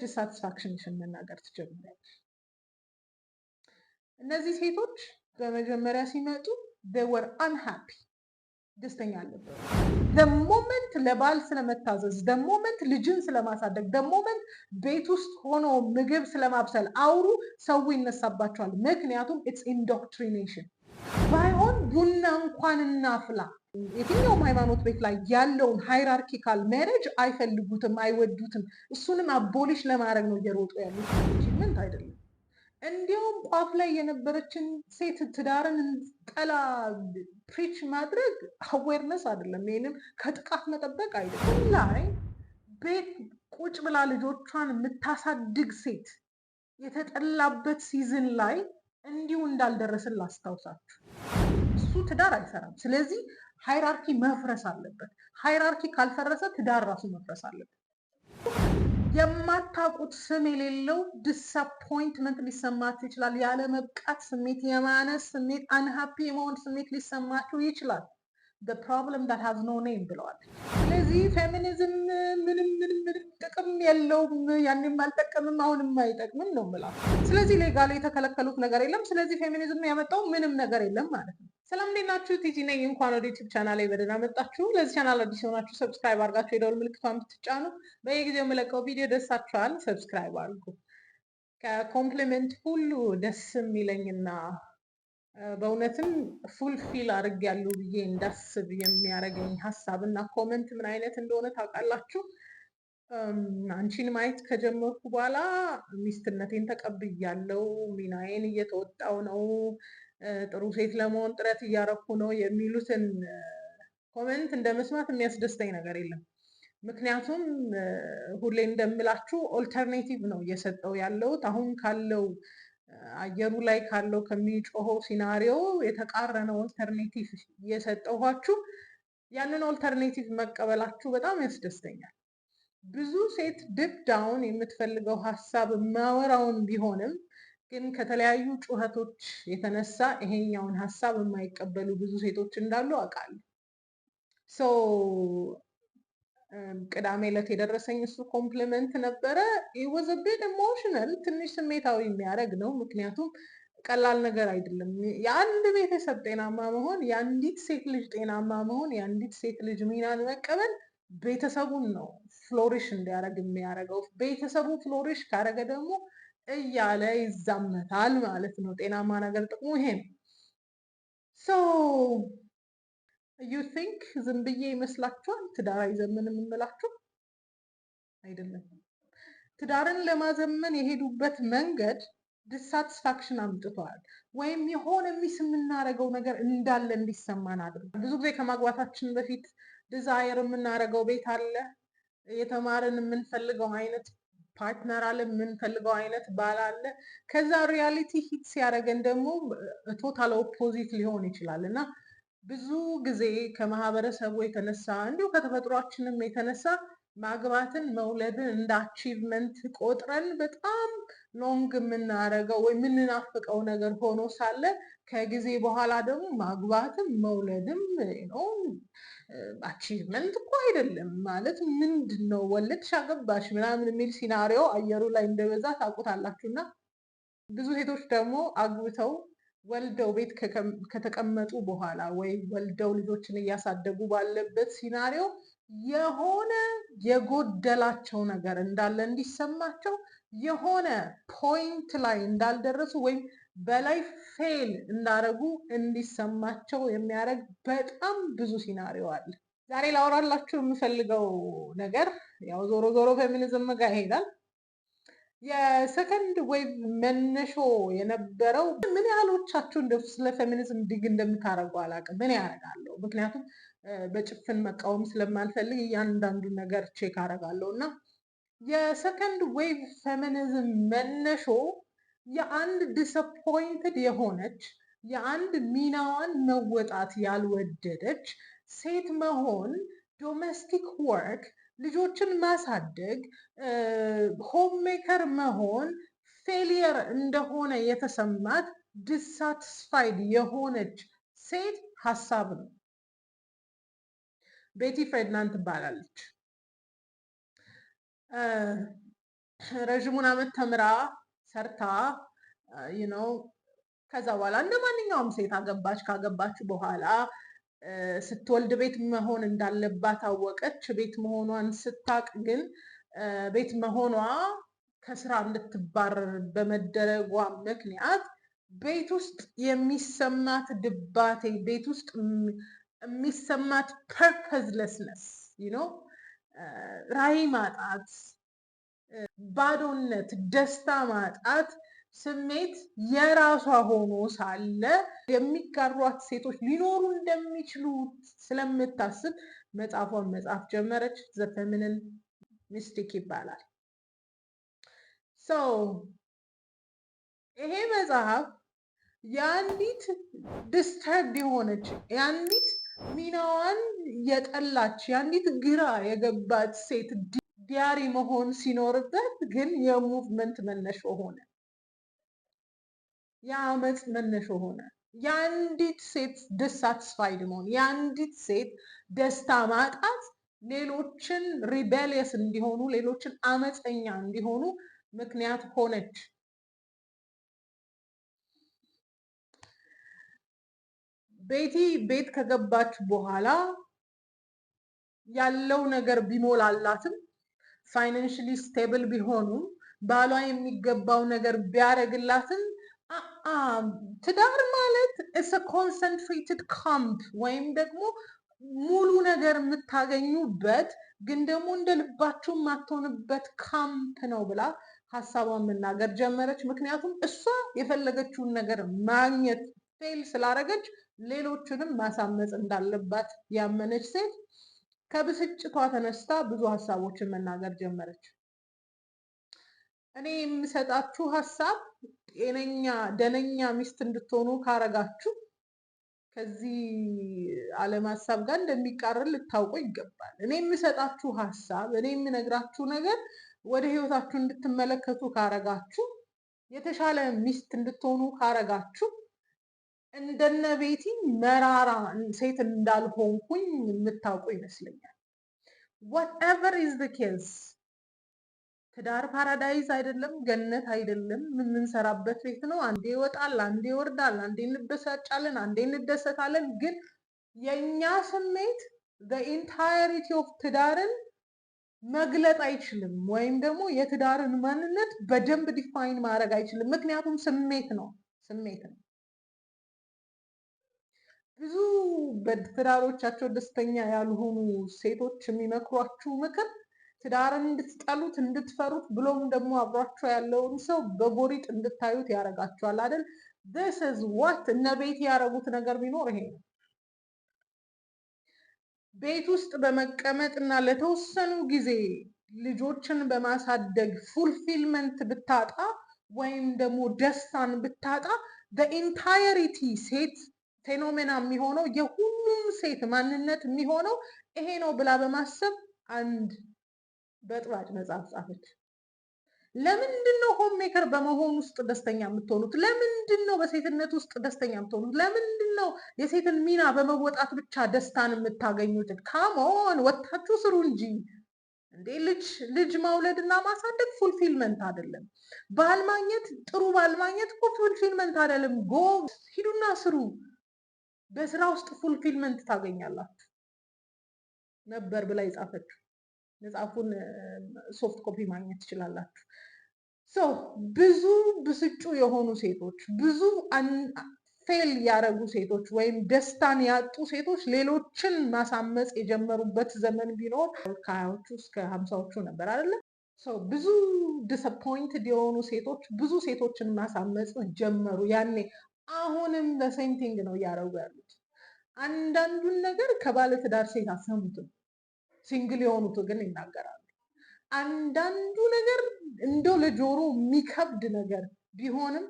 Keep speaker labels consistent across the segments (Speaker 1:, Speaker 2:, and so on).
Speaker 1: Dissatisfaction ሽን መናገር ትጀምሪያለሽ። እነዚህ ሴቶች በመጀመሪያ ሲመጡ they were unhappy፣ ደስተኛ አልነበሩ። The moment ለባል ስለመታዘዝ፣ the moment ልጅን ስለማሳደግ፣ the moment ቤት ውስጥ ሆኖ ምግብ ስለማብሰል አውሩ፣ ሰው ይነሳባቸዋል። ምክንያቱም it's indoctrination። ባይሆን ቡና እንኳን እናፍላ። የትኛውም ሃይማኖት ቤት ላይ ያለውን hierarchical marriage አይፈልጉትም፣ አይወዱትም። እሱንም abolish ለማድረግ ነው እየሮጡ ያሉት። Achievement አይደለም። እንዲያውም ቋፍ ላይ የነበረችን ሴት ትዳርን ጠላ preach ማድረግ awareness አይደለም። ይህንም ከጥቃት መጠበቅ አይደለም። ላይ ቤት ቁጭ ብላ ልጆቿን የምታሳድግ ሴት የተጠላበት season ላይ እንዲሁ እንዳልደረስን ላስታውሳችሁ። እሱ ትዳር አይሰራም። ስለዚህ hierarchy መፍረስ አለበት። Hierarchy ካልፈረሰ ትዳር ራሱ መፍረስ አለበት። የማታውቁት ስም የሌለው disappointment ሊሰማችሁ ይችላል። ያለመብቃት ስሜት፣ የማነስ ስሜት፣ unhappy የመሆን ስሜት ሊሰማችሁ ይችላል። "The problem that has no name" ብለዋል። ስለዚህ ፌሚኒዝም ምንም ምንም ምንም ጥቅም የለውም። ያንም አልጠቀምም፣ አሁንም አይጠቅምም ነው የምላችሁ። ስለዚህ legally የተከለከሉት ነገር የለም። ስለዚህ ፌሚኒዝም ያመጣው ምንም ነገር የለም ማለት ነው። ሰላም፣ እንዴት ናችሁ? ቲጂ ነኝ። እንኳን ወደ ዩቲዩብ ቻናል ላይ በደህና መጣችሁ። ለዚህ ቻናል አዲስ የሆናችሁ subscribe አድርጋችሁ የደወል ምልክቷን ብትጫኑ በየጊዜው የምለቀው ቪዲዮ ይደርሳችኋል። Subscribe አድርጉ። ከ compliment ሁሉ ደስ የሚለኝና በእውነትም fulfill አድርጌያለሁ ብዬ እንዳስብ የሚያደርገኝ ሀሳብ እና comment ምን አይነት እንደሆነ ታውቃላችሁ? አንቺን ማየት ከጀመርኩ በኋላ ሚስትነቴን ተቀብያለሁ፣ ሚናዬን እየተወጣው ነው፣ ጥሩ ሴት ለመሆን ጥረት እያረኩ ነው የሚሉትን comment እንደ መስማት የሚያስደስተኝ ነገር የለም። ምክንያቱም ሁሌ እንደምላችሁ alternative ነው እየሰጠው ያለሁት። አሁን ካለው አየሩ ላይ ካለው ከሚጮኸው scenario የተቃረነ alternative እየሰጠኋችሁ ያንን alternative መቀበላችሁ በጣም ያስደስተኛል። ብዙ ሴት deep down የምትፈልገው ሀሳብ የማወራውን ቢሆንም ግን ከተለያዩ ጩኸቶች የተነሳ ይሄኛውን ሀሳብ የማይቀበሉ ብዙ ሴቶች እንዳሉ አውቃለሁ። So ቅዳሜ ዕለት የደረሰኝ እሱ compliment ነበረ። It was a bit emotional፣ ትንሽ ስሜታዊ የሚያደርግ ነው። ምክንያቱም ቀላል ነገር አይደለም። የአንድ ቤተሰብ ጤናማ መሆን፣ የአንዲት ሴት ልጅ ጤናማ መሆን፣ የአንዲት ሴት ልጅ ሚናን መቀበል ቤተሰቡን ነው flourish እንዲያደርግ የሚያደርገው። ቤተሰቡ flourish ካደረገ ደግሞ እያለ ይዛመታል ማለት ነው። ጤናማ ነገር ጥቅሙ ይሄ ነው። So you think ዝም ብዬ ይመስላችኋል ትዳር አይዘምንም የምላችሁ? አይደለም። ትዳርን ለማዘመን የሄዱበት መንገድ dissatisfaction አምጥተዋል፣ ወይም የሆነ miss የምናደርገው ነገር እንዳለ እንዲሰማን አድርጓል። ብዙ ጊዜ ከማግባታችን በፊት desire የምናደርገው ቤት አለ፣ የተማርን የምንፈልገው አይነት partner አለ፣ የምንፈልገው አይነት ባል አለ። ከዛ reality hit ሲያደርገን ደግሞ total opposite ሊሆን ይችላል። እና ብዙ ጊዜ ከማህበረሰቡ የተነሳ፣ እንዲሁ ከተፈጥሯችንም የተነሳ ማግባትን መውለድን እንደ achievement ቆጥረን በጣም long የምናደርገው ወይ የምንናፍቀው ነገር ሆኖ ሳለ ከጊዜ በኋላ ደግሞ ማግባትም መውለድም achievement እኮ አይደለም፣ ማለት ምንድን ነው ወለድሽ አገባሽ ምናምን የሚል scenario አየሩ ላይ እንደበዛ ታውቁታላችሁ። እና ብዙ ሴቶች ደግሞ አግብተው ወልደው ቤት ከተቀመጡ በኋላ ወይ ወልደው ልጆችን እያሳደጉ ባለበት scenario የሆነ የጎደላቸው ነገር እንዳለ እንዲሰማቸው፣ የሆነ point ላይ እንዳልደረሱ ወይም በ life fail እንዳረጉ እንዲሰማቸው የሚያደርግ በጣም ብዙ scenario አለ። ዛሬ ላወራላችሁ የምፈልገው ነገር ያው ዞሮ ዞሮ ፌሚኒዝም ጋር ይሄዳል። የ second wave መነሾ የነበረው፣ ምን ያህሎቻችሁ እንደ ስለ ፌሚኒዝም dig እንደምታደርጉ አላውቅም። ምን ያደርጋለሁ፣ ምክንያቱም በጭፍን መቃወም ስለማልፈልግ እያንዳንዱ ነገር check አደርጋለሁ። እና የ second wave feminism መነሾ የአንድ disappointed የሆነች፣ የአንድ ሚናዋን መወጣት ያልወደደች ሴት መሆን፣ domestic work፣ ልጆችን ማሳደግ፣ homemaker መሆን failure እንደሆነ የተሰማት dissatisfied የሆነች ሴት ሀሳብ ነው። ቤቲ ፍሬድማን ትባላለች። ረዥሙን ዓመት ተምራ ሰርታ ከዛ በኋላ እንደ ማንኛውም ሴት አገባች። ካገባች በኋላ ስትወልድ ቤት መሆን እንዳለባት አወቀች። ቤት መሆኗን ስታቅ ግን ቤት መሆኗ ከስራ እንድትባረር በመደረጓ ምክንያት ቤት ውስጥ የሚሰማት ድባቴ፣ ቤት ውስጥ የሚሰማት purposelessness፣ ራዕይ ማጣት፣ ባዶነት፣ ደስታ ማጣት ስሜት የራሷ ሆኖ ሳለ የሚጋሯት ሴቶች ሊኖሩ እንደሚችሉ ስለምታስብ መጽሐፏን መጻፍ ጀመረች። The Feminine Mystique ይባላል። So ይሄ መጽሐፍ የአንዲት disturbed የሆነች፣ የአንዲት ሚናዋን የጠላች፣ የአንዲት ግራ የገባት ሴት diary መሆን ሲኖርበት ግን የ movement መነሾ ሆነ። የአመፅ መነሾ ሆነ። የአንዲት ሴት dissatisfied መሆን፣ የአንዲት ሴት ደስታ ማጣት ሌሎችን rebellious እንዲሆኑ፣ ሌሎችን አመፀኛ እንዲሆኑ ምክንያት ሆነች። ቤቲ ቤት ከገባች በኋላ ያለው ነገር ቢሞላላትም፣ financially stable ቢሆኑም፣ ባሏ የሚገባው ነገር ቢያደርግላትም ትዳር ማለት it's concentrated camp ወይም ደግሞ ሙሉ ነገር የምታገኙበት ግን ደግሞ እንደ ልባችሁ የማትሆንበት ካምፕ ነው ብላ ሀሳቧን መናገር ጀመረች። ምክንያቱም እሷ የፈለገችውን ነገር ማግኘት fail ስላደረገች ሌሎችንም ማሳመፅ እንዳለባት ያመነች ሴት ከብስጭቷ ተነስታ ብዙ ሀሳቦችን መናገር ጀመረች። እኔ የምሰጣችሁ ሀሳብ ጤነኛ ደነኛ ሚስት እንድትሆኑ ካረጋችሁ ከዚህ ዓለም ሀሳብ ጋር እንደሚቃረን ልታውቁ ይገባል። እኔ የምሰጣችሁ ሀሳብ፣ እኔ የምነግራችሁ ነገር ወደ ህይወታችሁ እንድትመለከቱ ካረጋችሁ፣ የተሻለ ሚስት እንድትሆኑ ካረጋችሁ እንደነ ቤቲ መራራ ሴት እንዳልሆንኩኝ የምታውቁ ይመስለኛል። Whatever is the case፣ ትዳር paradise አይደለም፣ ገነት አይደለም። የምንሰራበት ቤት ነው። አንዴ ይወጣል፣ አንዴ ይወርዳል፣ አንዴ እንበሳጫለን፣ አንዴ እንደሰታለን። ግን የእኛ ስሜት entirety of ትዳርን መግለጥ አይችልም፣ ወይም ደግሞ የትዳርን ማንነት በደንብ define ማድረግ አይችልም። ምክንያቱም ስሜት ነው፣ ስሜት ነው። ብዙ በትዳሮቻቸው ደስተኛ ያልሆኑ ሴቶች የሚመክሯችሁ ምክር ትዳርን እንድትጠሉት፣ እንድትፈሩት፣ ብሎም ደግሞ አብሯቸው ያለውን ሰው በጎሪጥ እንድታዩት ያደርጋችኋል አይደል? This is what እነ ቤቲ ያደረጉት ነገር ቢኖር ይሄ ነው። ቤት ውስጥ በመቀመጥ እና ለተወሰኑ ጊዜ ልጆችን በማሳደግ fulfillment ብታጣ ወይም ደግሞ ደስታን ብታጣ entirety ሴት phenomena የሚሆነው፣ የሁሉም ሴት ማንነት የሚሆነው ይሄ ነው ብላ በማሰብ አንድ በጥባጭ መጽሐፍ ጻፈች። ለምንድን ነው home maker በመሆን ውስጥ ደስተኛ የምትሆኑት? ለምንድን ነው በሴትነት ውስጥ ደስተኛ የምትሆኑት? ለምንድን ነው የሴትን ሚና በመወጣት ብቻ ደስታን የምታገኙት? Come on፣ ወጥታችሁ ስሩ እንጂ እንዴ! ልጅ መውለድ እና ማሳደግ fulfillment አይደለም። ባል ማግኘት፣ ጥሩ ባል ማግኘት እኮ fulfillment አይደለም። Go፣ ሂዱና ስሩ። በስራ ውስጥ fulfillment ታገኛላችሁ ነበር ብላ የጻፈችው። መጽሐፉን soft copy ማግኘት ትችላላችሁ። So ብዙ ብስጩ የሆኑ ሴቶች፣ ብዙ fail ያደረጉ ሴቶች ወይም ደስታን ያጡ ሴቶች ሌሎችን ማሳመፅ የጀመሩበት ዘመን ቢኖር ከ20ዎቹ እስከ 50ዎቹ ነበር አይደለ? ብዙ disappointed የሆኑ ሴቶች ብዙ ሴቶችን ማሳመፅ ጀመሩ ያኔ። አሁንም the same thing ነው እያደረጉ ያሉት። አንዳንዱን ነገር ከባለትዳር ሴት አሰሙትም፣ single የሆኑት ግን ይናገራሉ። አንዳንዱ ነገር እንደው ለጆሮ የሚከብድ ነገር ቢሆንም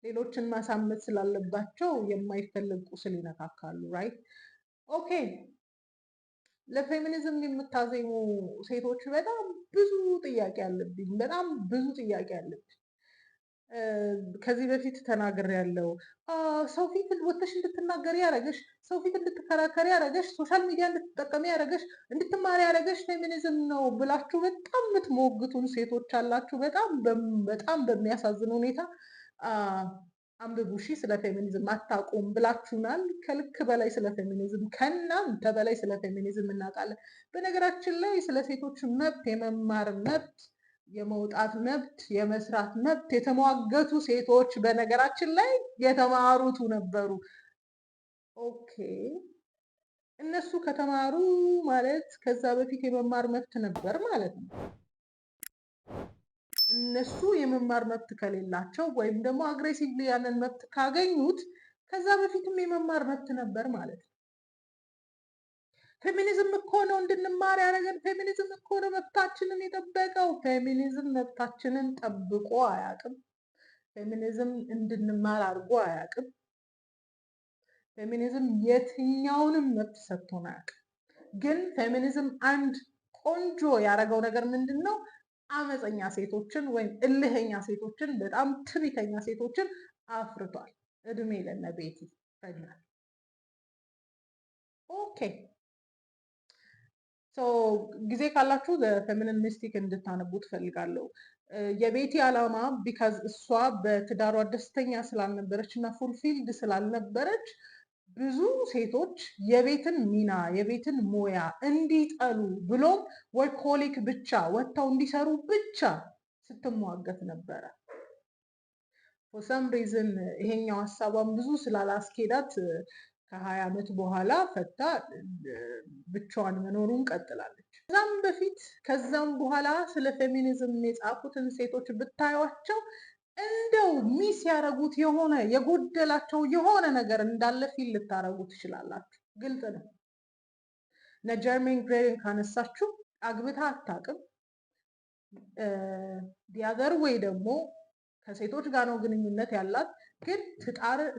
Speaker 1: ሌሎችን ማሳመፅ ስላለባቸው የማይፈለግ ቁስል ይነካካሉ። Right, okay። ለፌሚኒዝም የምታዜሙ ሴቶች በጣም ብዙ ጥያቄ አለብኝ። በጣም ብዙ ጥያቄ አለብኝ። ከዚህ በፊት ተናግሬያለሁ። ሰው ፊት ወጥተሽ እንድትናገሪ ያደረገሽ፣ ሰው ፊት እንድትከራከሪ ያደረገሽ፣ social media እንድትጠቀሚ ያደረገሽ፣ እንድትማሪ ያደረገሽ ፌሚኒዝም ነው ብላችሁ በጣም የምትሞግቱን ሴቶች አላችሁ። በጣም በጣም በሚያሳዝን ሁኔታ አንብቡ እሺ፣ ስለ ፌሚኒዝም አታውቁም ብላችሁናል። ከልክ በላይ ስለ ፌሚኒዝም፣ ከእናንተ በላይ ስለ ፌሚኒዝም እናውቃለን። በነገራችን ላይ ስለ ሴቶች መብት፣ የመማር መብት፣ የመውጣት መብት፣ የመስራት መብት የተሟገቱ ሴቶች በነገራችን ላይ የተማሩቱ ነበሩ። Okay፣ እነሱ ከተማሩ ማለት ከዛ በፊት የመማር መብት ነበር ማለት ነው። እነሱ የመማር መብት ከሌላቸው ወይም ደግሞ aggressively ያንን መብት ካገኙት ከዛ በፊትም የመማር መብት ነበር ማለት ነው። ፌሚኒዝም እኮ ነው እንድንማር ያደረገን። ፌሚኒዝም እኮ ነው መብታችንን የጠበቀው። ፌሚኒዝም መብታችንን ጠብቆ አያውቅም። ፌሚኒዝም እንድንማር አድርጎ አያውቅም። ፌሚኒዝም የትኛውንም መብት ሰጥቶን አያውቅም። ግን ፌሚኒዝም አንድ ቆንጆ ያደረገው ነገር ምንድን ነው? አመፀኛ ሴቶችን ወይም እልህኛ ሴቶችን፣ በጣም ትዕቢተኛ ሴቶችን አፍርቷል። እድሜ ለነ ቤቲ ፍሬድማን። Okay፣ ጊዜ ካላችሁ Feminine Mystique እንድታነቡ ትፈልጋለሁ። የቤቲ ዓላማ because እሷ በትዳሯ ደስተኛ ስላልነበረች እና fulfilled ስላልነበረች ብዙ ሴቶች የቤትን ሚና፣ የቤትን ሙያ እንዲጠሉ ብሎም workaholic ብቻ ወጥተው እንዲሰሩ ብቻ ስትሟገት ነበረ። For some reason ይሄኛው ሀሳቧን ብዙ ስላላስኬዳት ከ20 ዓመት በኋላ ፈታ ብቻዋን መኖሩን ቀጥላለች። ከዛም በፊት ከዛም በኋላ ስለ ፌሚኒዝም የጻፉትን ሴቶች ብታዩቸው እንደው miss ያደረጉት የሆነ የጎደላቸው የሆነ ነገር እንዳለ feel ልታረጉ ትችላላችሁ። ግልጽ ነው። እነ ጀርሜን ግሬርን ካነሳችሁ አግብታ አታውቅም። The other way ደግሞ ከሴቶች ጋር ነው ግንኙነት ያላት፣ ግን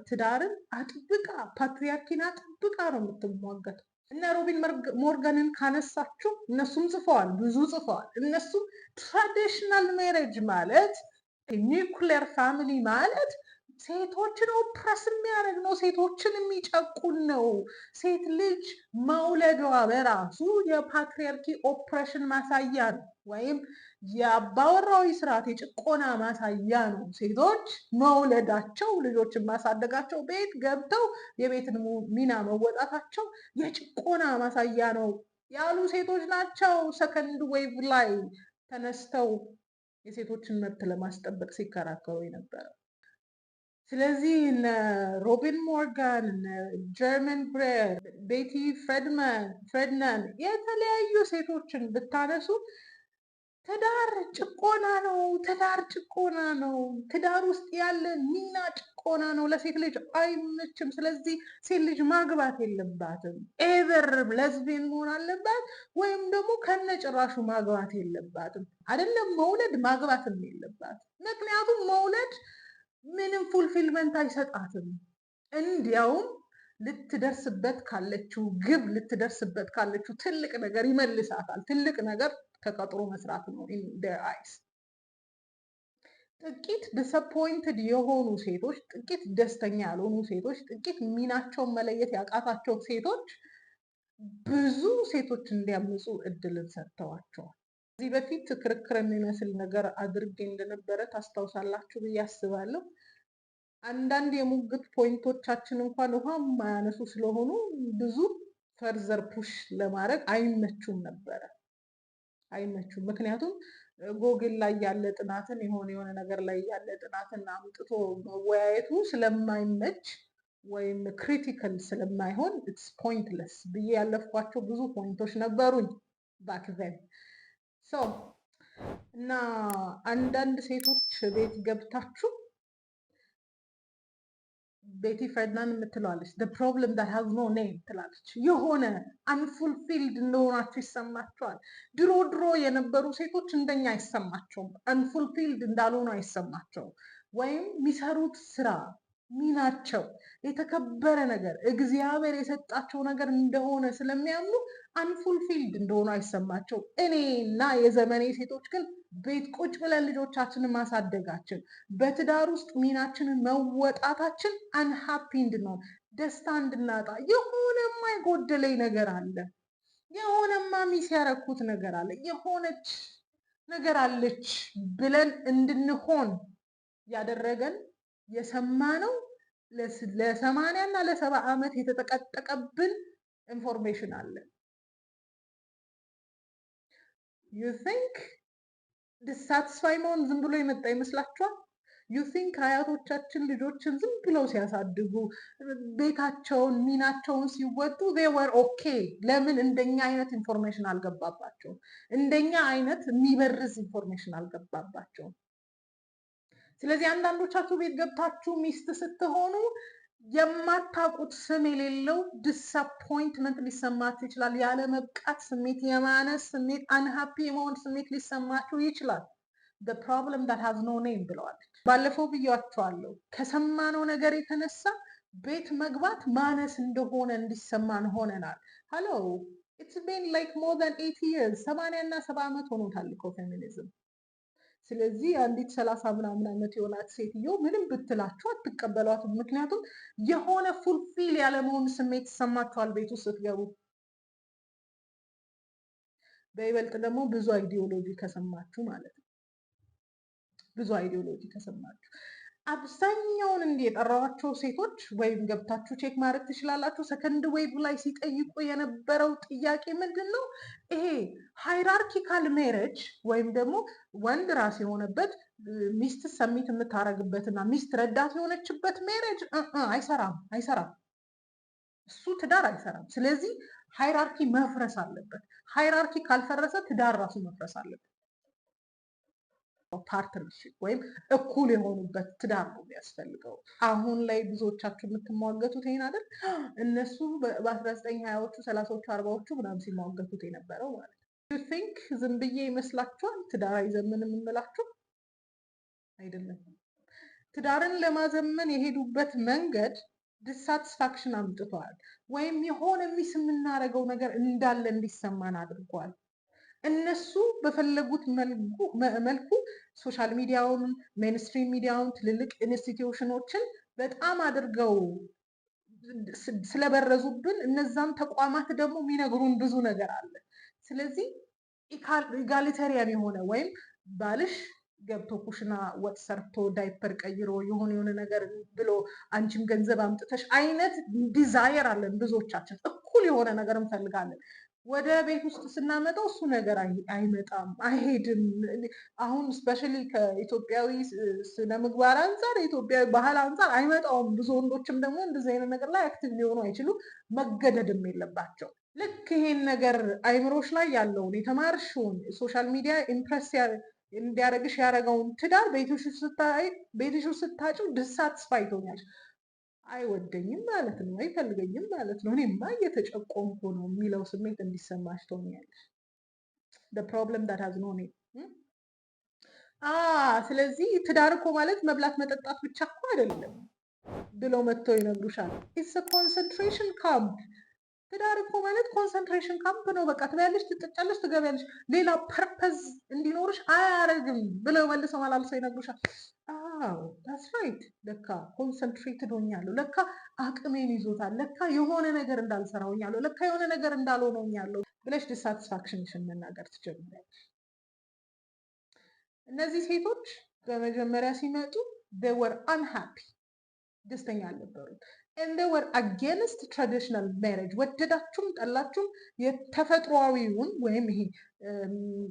Speaker 1: ትዳርን አጥብቃ፣ patriarchy ን አጥብቃ ነው የምትሟገተው። እነ ሮቢን ሞርጋንን ካነሳችሁ እነሱም ጽፈዋል፣ ብዙ ጽፈዋል። እነሱም traditional marriage ማለት፣ nuclear family ማለት ሴቶችን oppress የሚያደርግ ነው፣ ሴቶችን የሚጨቁን ነው። ሴት ልጅ መውለዷ በራሱ የ patriarchy oppression ማሳያ ነው፣ ወይም የአባወራዊ ስርዓት የጭቆና ማሳያ ነው። ሴቶች መውለዳቸው፣ ልጆችን ማሳደጋቸው፣ ቤት ገብተው የቤትን ሚና መወጣታቸው የጭቆና ማሳያ ነው ያሉ ሴቶች ናቸው። Second wave ላይ ተነስተው የሴቶችን መብት ለማስጠበቅ ሲከራከሩ የነበረው። ስለዚህ እነ ሮቢን ሞርጋን፣ እነ ጀርመን ግሬር፣ ቤቲ ፍሬድማን የተለያዩ ሴቶችን ብታነሱ ትዳር ጭቆና ነው፣ ትዳር ጭቆና ነው፣ ትዳር ውስጥ ያለ ሚና ጭቆና ነው፣ ለሴት ልጅ አይመችም። ስለዚህ ሴት ልጅ ማግባት የለባትም። Either lesbian መሆን አለባት ወይም ደግሞ ከነጭራሹ ማግባት የለባትም። አይደለም መውለድ፣ ማግባትም የለባትም። ምክንያቱም መውለድ ምንም fulfillment አይሰጣትም። እንዲያውም ልትደርስበት ካለችው ግብ፣ ልትደርስበት ካለችው ትልቅ ነገር ይመልሳታል። ትልቅ ነገር ተቀጥሮ መስራት ነው in their eyes። ጥቂት disappointed የሆኑ ሴቶች፣ ጥቂት ደስተኛ ያልሆኑ ሴቶች፣ ጥቂት ሚናቸውን መለየት ያቃታቸው ሴቶች ብዙ ሴቶች እንዲያምፁ እድልን ሰጥተዋቸዋል። ከዚህ በፊት ክርክር የሚመስል ነገር አድርጌ እንደነበረ ታስታውሳላችሁ ብዬ አስባለሁ። አንዳንድ የሙግት point ኦቻችን እንኳን ውሃ የማያነሱ ስለሆኑ ብዙ further push ለማድረግ አይመቹም ነበረ፣ አይመቹም። ምክንያቱም ጎግል ላይ ያለ ጥናትን፣ የሆነ የሆነ ነገር ላይ ያለ ጥናትን አምጥቶ መወያየቱ ስለማይመች ወይም critical ስለማይሆን it's pointless ብዬ ያለፍኳቸው ብዙ point ኦች ነበሩኝ back then። So እና አንዳንድ ሴቶች ቤት ገብታችሁ ቤቲ ፍሬድማን የምትለዋለች "the problem that has no name" ትላለች። የሆነ unfulfilled እንደሆናችሁ ይሰማችኋል። ድሮ ድሮ የነበሩ ሴቶች እንደኛ አይሰማቸውም። Unfulfilled እንዳልሆኑ አይሰማቸውም። ወይም የሚሰሩት ስራ ሚናቸው የተከበረ ነገር፣ እግዚአብሔር የሰጣቸው ነገር እንደሆነ ስለሚያምኑ unfulfilled እንደሆኑ አይሰማቸው። እኔና የዘመኔ ሴቶች ግን ቤት ቁጭ ብለን ልጆቻችንን ማሳደጋችን፣ በትዳር ውስጥ ሚናችንን መወጣታችን unhappy እንድንሆን፣ ደስታ እንድናጣ፣ የሆነማ የጎደለኝ ነገር አለ፣ የሆነማ miss ያረኩት ነገር አለ፣ የሆነች ነገር አለች ብለን እንድንሆን ያደረገን የሰማነው ለ80 እና ለ70 ዓመት የተጠቀጠቀብን information አለ። You think dissatisfy መሆን ዝም ብሎ የመጣ ይመስላችኋል? You think አያቶቻችን ልጆችን ዝም ብለው ሲያሳድጉ፣ ቤታቸውን ሚናቸውን ሲወጡ they were okay? ለምን እንደኛ አይነት information አልገባባቸውም? እንደኛ አይነት የሚበርዝ information አልገባባቸውም። ስለዚህ አንዳንዶቻችሁ ቤት ገብታችሁ ሚስት ስትሆኑ የማታውቁት ስም የሌለው disappointment ሊሰማችሁ ይችላል። ያለመብቃት ስሜት፣ የማነስ ስሜት፣ unhappy የመሆን ስሜት ሊሰማችሁ ይችላል። "The problem that has no name" ብለዋለች። ባለፈው ብያችኋለሁ። ከሰማነው ነገር የተነሳ ቤት መግባት ማነስ እንደሆነ እንዲሰማን ሆነናል። Hello, it's been like more than 80 years፣ 80 እና 70 ዓመት ሆኖታል እኮ ፌሚኒዝም። ስለዚህ አንዲት 30 ምናምን ዓመት የሆናት ሴትዮ ምንም ብትላችሁ አትቀበሏትም። ምክንያቱም የሆነ fulfill ያለመሆን ስሜት ይሰማችኋል ቤት ውስጥ ስትገቡ። በይበልጥ ደግሞ ብዙ ideology ከሰማችሁ ማለት ነው። ብዙ ideology ከሰማችሁ፣ አብዛኛውን እንዲህ የጠራኋቸው ሴቶች ወይም ገብታችሁ check ማድረግ ትችላላችሁ። Second wave ላይ ሲጠይቁ የነበረው ጥያቄ ምንድን ነው? ይሄ hierarchical marriage ወይም ደግሞ ወንድ ራስ የሆነበት፣ ሚስት submit የምታደርግበት እና ሚስት ረዳት የሆነችበት marriage አይሰራም፣ አይሰራም። እሱ ትዳር አይሰራም። ስለዚህ hierarchy መፍረስ አለበት። Hierarchy ካልፈረሰ ትዳር ራሱ መፍረስ አለበት። Partnership ወይም እኩል የሆኑበት ትዳር ነው የሚያስፈልገው። አሁን ላይ ብዙዎቻችሁ የምትሟገቱት ይሄን አይደል? እነሱ በ1920ዎቹ፣ 30ዎቹ፣ 40ዎቹ ምናምን ሲሟገቱት የነበረው ማለት ነው። You think ዝም ብዬ ይመስላችኋል? ትዳር አይዘምንም የምላችሁ አይደለም። ትዳርን ለማዘመን የሄዱበት መንገድ dissatisfaction አምጥተዋል፣ ወይም የሆነ miss የምናደርገው ነገር እንዳለ እንዲሰማን አድርጓል። እነሱ በፈለጉት መልኩ social media ውን፣ mainstream media ውን፣ ትልልቅ institution ኦችን በጣም አድርገው ስለበረዙብን እነዛም ተቋማት ደግሞ የሚነግሩን ብዙ ነገር አለ። ስለዚህ egalitarian የሆነ ወይም ባልሽ ገብቶ ኩሽና ወጥ ሰርቶ፣ ዳይፐር ቀይሮ፣ የሆነ የሆነ ነገር ብሎ፣ አንቺም ገንዘብ አምጥተሽ አይነት desire አለን ብዙዎቻችን። እኩል የሆነ ነገር እንፈልጋለን። ወደ ቤት ውስጥ ስናመጣው እሱ ነገር አይመጣም፣ አይሄድም። አሁን especially ከኢትዮጵያዊ ስነ ምግባር አንጻር፣ የኢትዮጵያዊ ባህል አንጻር አይመጣውም። ብዙ ወንዶችም ደግሞ እንደዚህ አይነት ነገር ላይ active ሊሆኑ አይችሉም፣ መገደድም የለባቸው። ልክ ይሄን ነገር አይምሮሽ ላይ ያለውን፣ የተማርሽውን፣ social media impress እንዲያደርግሽ ያደረገውን ትዳር ቤትሽ ውስጥ ስታጪው dissatisfy ትሆኛለሽ። አይወደኝም ማለት ነው፣ አይፈልገኝም ማለት ነው፣ እኔማ እየተጨቆንኩ ነው የሚለው ስሜት እንዲሰማሽ ትሆኛለሽ። The problem that has no name። ስለዚህ ትዳር እኮ ማለት መብላት መጠጣት ብቻ እኮ አይደለም ብለው መጥተው ይነግሩሻል። It's concentration camp። ትዳር እኮ ማለት concentration camp ነው። በቃ ትበያለሽ፣ ትጠጫለሽ፣ ትገቢያለሽ። ሌላ purpose እንዲኖርሽ አያረግም ብለው መልሰው መላልሰው ይነግሩሻል። አዎ፣ that's right፣ ለካ concentrated ሆኛለሁ፣ ለካ አቅሜን ይዞታል፣ ለካ የሆነ ነገር እንዳልሰራ ሆኛለሁ፣ ለካ የሆነ ነገር እንዳልሆነ ሆኛለሁ ብለሽ dissatisfaction ሽን መናገር ትጀምሪያለሽ። እነዚህ ሴቶች በመጀመሪያ ሲመጡ they were unhappy፣ ደስተኛ አልነበሩም። And they were against traditional marriage። ወደዳችሁም ጠላችሁም የተፈጥሯዊውን ወይም ይሄ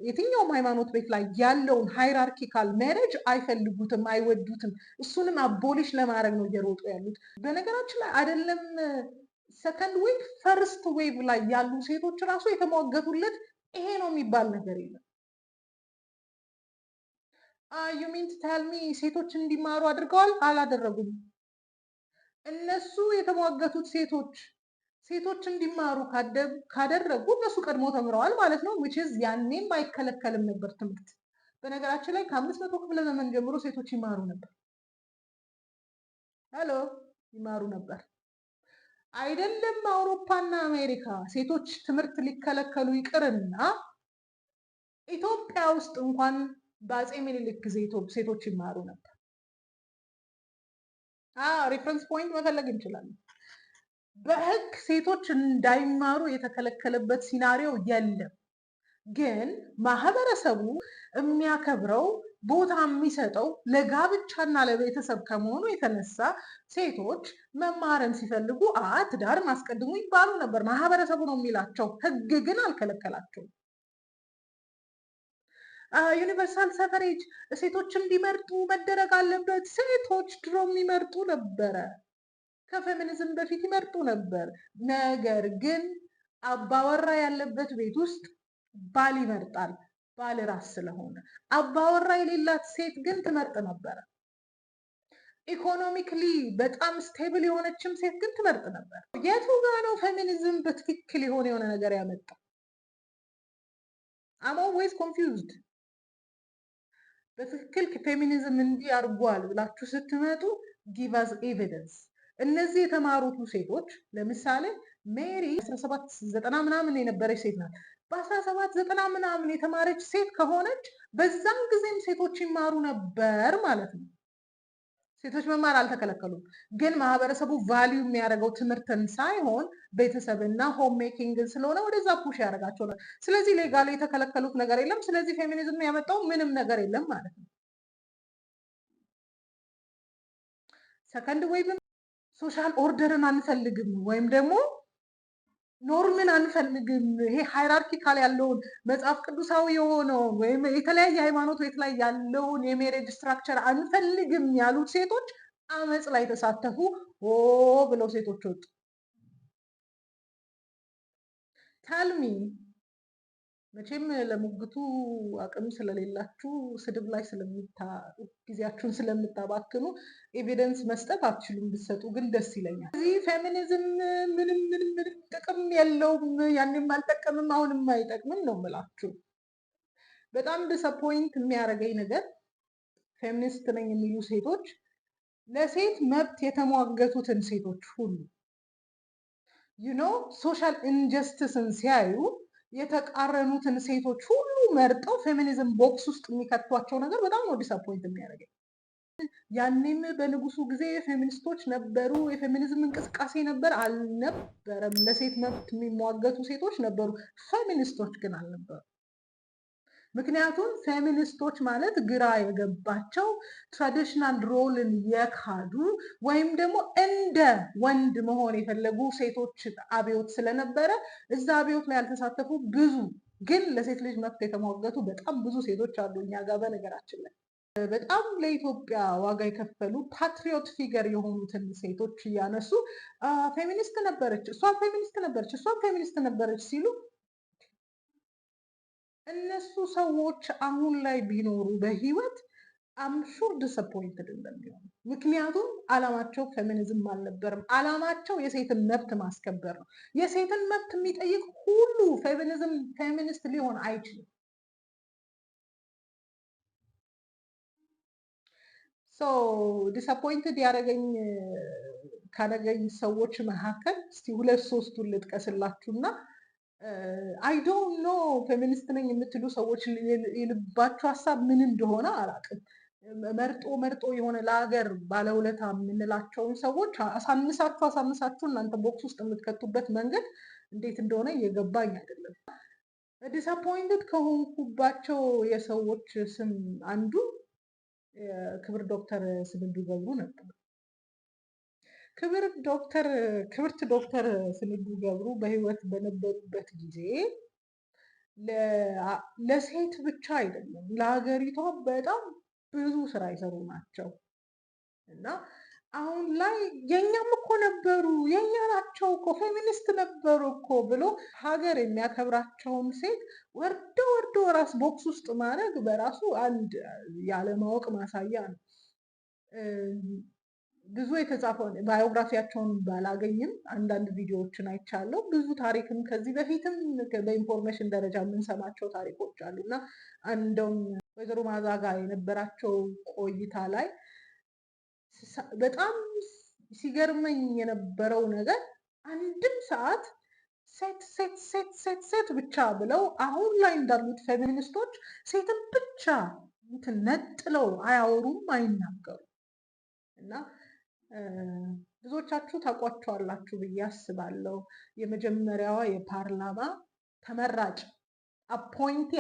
Speaker 1: የትኛውም ሃይማኖት ቤት ላይ ያለውን hierarchical marriage አይፈልጉትም፣ አይወዱትም። እሱንም abolish ለማድረግ ነው እየሮጡ ያሉት። በነገራችን ላይ አይደለም second wave፣ first wave ላይ ያሉ ሴቶች ራሱ የተሟገቱለት ይሄ ነው የሚባል ነገር የለም። You mean to tell me ሴቶች እንዲማሩ አድርገዋል? አላደረጉም። እነሱ የተሟገቱት ሴቶች ሴቶች እንዲማሩ ካደረጉ እነሱ ቀድሞ ተምረዋል ማለት ነው። Which is ያኔም አይከለከልም ነበር ትምህርት። በነገራችን ላይ ከ500 ክፍለ ዘመን ጀምሮ ሴቶች ይማሩ ነበር። Hello፣ ይማሩ ነበር። አይደለም አውሮፓና አሜሪካ ሴቶች ትምህርት ሊከለከሉ ይቅርና ኢትዮጵያ ውስጥ እንኳን በአፄ ምኒልክ ጊዜ ሴቶች ይማሩ ነበር። Reference point መፈለግ እንችላለን። በህግ ሴቶች እንዳይማሩ የተከለከለበት scenario የለም። ግን ማህበረሰቡ የሚያከብረው፣ ቦታ የሚሰጠው ለጋብቻና ለቤተሰብ ከመሆኑ የተነሳ ሴቶች መማርን ሲፈልጉ ትዳርን አስቀድሙ ይባሉ ነበር። ማህበረሰቡ ነው የሚላቸው፣ ህግ ግን አልከለከላቸውም። Universal suffrage፣ ሴቶች እንዲመርጡ መደረግ አለበት። ሴቶች ድሮም ይመርጡ ነበረ። ከፌሚኒዝም በፊት ይመርጡ ነበር። ነገር ግን አባወራ ያለበት ቤት ውስጥ ባል ይመርጣል፣ ባል ራስ ስለሆነ። አባወራ የሌላት ሴት ግን ትመርጥ ነበረ። Economically በጣም stable የሆነችም ሴት ግን ትመርጥ ነበር። የቱ ጋ ነው ፌሚኒዝም በትክክል የሆነ ነገር ያመጣው? I'm always confused። በትክክል ፌሚኒዝም እንዲህ አድርጓል ብላችሁ ስትመጡ give us evidence። እነዚህ የተማሩቱ ሴቶች፣ ለምሳሌ ሜሪ 1790 ምናምን የነበረች ሴት ናት። በ1790 ምናምን የተማረች ሴት ከሆነች በዛን ጊዜም ሴቶች ይማሩ ነበር ማለት ነው። ሴቶች መማር አልተከለከሉም። ግን ማህበረሰቡ value የሚያደርገው ትምህርትን ሳይሆን ቤተሰብና home making ን ስለሆነ ወደዛ push ያደርጋቸው። ስለዚህ legally የተከለከሉት ነገር የለም። ስለዚህ ፌሚኒዝም ያመጣው ምንም ነገር የለም ማለት ነው። Second wave social order ን አንፈልግም ወይም ደግሞ norm ን አንፈልግም። ይሄ hierarchical ያለውን፣ መጽሐፍ ቅዱሳዊ የሆነውን ወይም የተለያየ ሃይማኖት ቤት ላይ ያለውን የ marriage structure አንፈልግም ያሉት ሴቶች አመፅ ላይ ተሳተፉ። ሆ ብለው ሴቶች ወጡ። Tell me፣ መቼም ለሙግቱ አቅም ስለሌላችሁ፣ ስድብ ላይ ጊዜያችሁን ስለምታባክኑ evidence መስጠት አትችሉም። ብትሰጡ ግን ደስ ይለኛል። እዚህ ፌሚኒዝም ምንም ምንም ምንም ጥቅም የለውም። ያኔም አልጠቀምም፣ አሁንም አይጠቅምም ነው የምላችሁ። በጣም disappoint የሚያደርገኝ ነገር ፌሚኒስት ነኝ የሚሉ ሴቶች ለሴት መብት የተሟገቱትን ሴቶች ሁሉ social injustice ን ሲያዩ የተቃረኑትን ሴቶች ሁሉ መርጠው feminism box ውስጥ የሚከቷቸው ነገር በጣም ነው disappoint የሚያደርገኝ። ያኔም በንጉሱ ጊዜ ፌሚኒስቶች ነበሩ፣ የፌሚኒዝም እንቅስቃሴ ነበር። አልነበረም። ለሴት መብት የሚሟገቱ ሴቶች ነበሩ፣ ፌሚኒስቶች ግን አልነበሩ። ምክንያቱም ፌሚኒስቶች ማለት ግራ የገባቸው፣ traditional role ን የካዱ ወይም ደግሞ እንደ ወንድ መሆን የፈለጉ ሴቶች አብዮት ስለነበረ እዛ አብዮት ላይ ያልተሳተፉ ብዙ ግን ለሴት ልጅ መብት የተሟገቱ በጣም ብዙ ሴቶች አሉ እኛ ጋር። በነገራችን ላይ በጣም ለኢትዮጵያ ዋጋ የከፈሉ patriot figure የሆኑትን ሴቶች እያነሱ ፌሚኒስት ነበረች፣ እሷም ፌሚኒስት ነበረች፣ እሷም ፌሚኒስት ነበረች ሲሉ እነሱ ሰዎች አሁን ላይ ቢኖሩ በህይወት I'm sure disappointed እንደሚሆኑ። ምክንያቱም አላማቸው ፌሚኒዝም አልነበረም። አላማቸው የሴትን መብት ማስከበር ነው። የሴትን መብት የሚጠይቅ ሁሉ ፌሚኒዝም ፌሚኒስት ሊሆን አይችልም። So disappointed ካደረገኝ ሰዎች መካከል እስቲ ሁለት ሶስቱን ልጥቀስላችሁና I don't know feminist ነኝ የምትሉ ሰዎች የልባችሁ ሀሳብ ምን እንደሆነ አላውቅም። መርጦ መርጦ የሆነ ለሀገር ባለውለታ የምንላቸውን ሰዎች አሳንሳችሁ አሳንሳችሁ እናንተ box ውስጥ የምትከቱበት መንገድ እንዴት እንደሆነ እየገባኝ አይደለም። Disappointed ከሆንኩባቸው የሰዎች ስም አንዱ ክብር ዶክተር ስንዱ ገብሩ ነበሩ። ክብር ዶክተር ክብርት ዶክተር ስንዱ ገብሩ በህይወት በነበሩበት ጊዜ ለሴት ብቻ አይደለም፣ ለሀገሪቷ በጣም ብዙ ስራ የሰሩ ናቸው። እና አሁን ላይ የእኛም እኮ ነበሩ፣ የእኛ ናቸው እኮ፣ ፌሚኒስት ነበሩ እኮ ብሎ ሀገር የሚያከብራቸውን ሴት ወርዶ ወርዶ ራስ box ውስጥ ማድረግ በራሱ አንድ ያለማወቅ ማሳያ ነው። ብዙ የተጻፈውን biography ያቸውን ባላገኝም አንዳንድ ቪዲዮዎችን አይቻለሁ። ብዙ ታሪክም ከዚህ በፊትም በ information ደረጃ የምንሰማቸው ታሪኮች አሉ። እና እንደውም ወይዘሮ መዓዛ ጋር የነበራቸው ቆይታ ላይ በጣም ሲገርመኝ የነበረው ነገር አንድም ሰዓት ሴት ሴት ሴት ሴት ሴት ብቻ ብለው አሁን ላይ እንዳሉት ፌሚኒስቶች ሴትን ብቻ እንትን ነጥለው አያወሩም፣ አይናገሩም። እና ብዙዎቻችሁ ታውቋቸዋላችሁ ብዬ አስባለሁ። የመጀመሪያዋ የፓርላማ ተመራጭ፣ appoint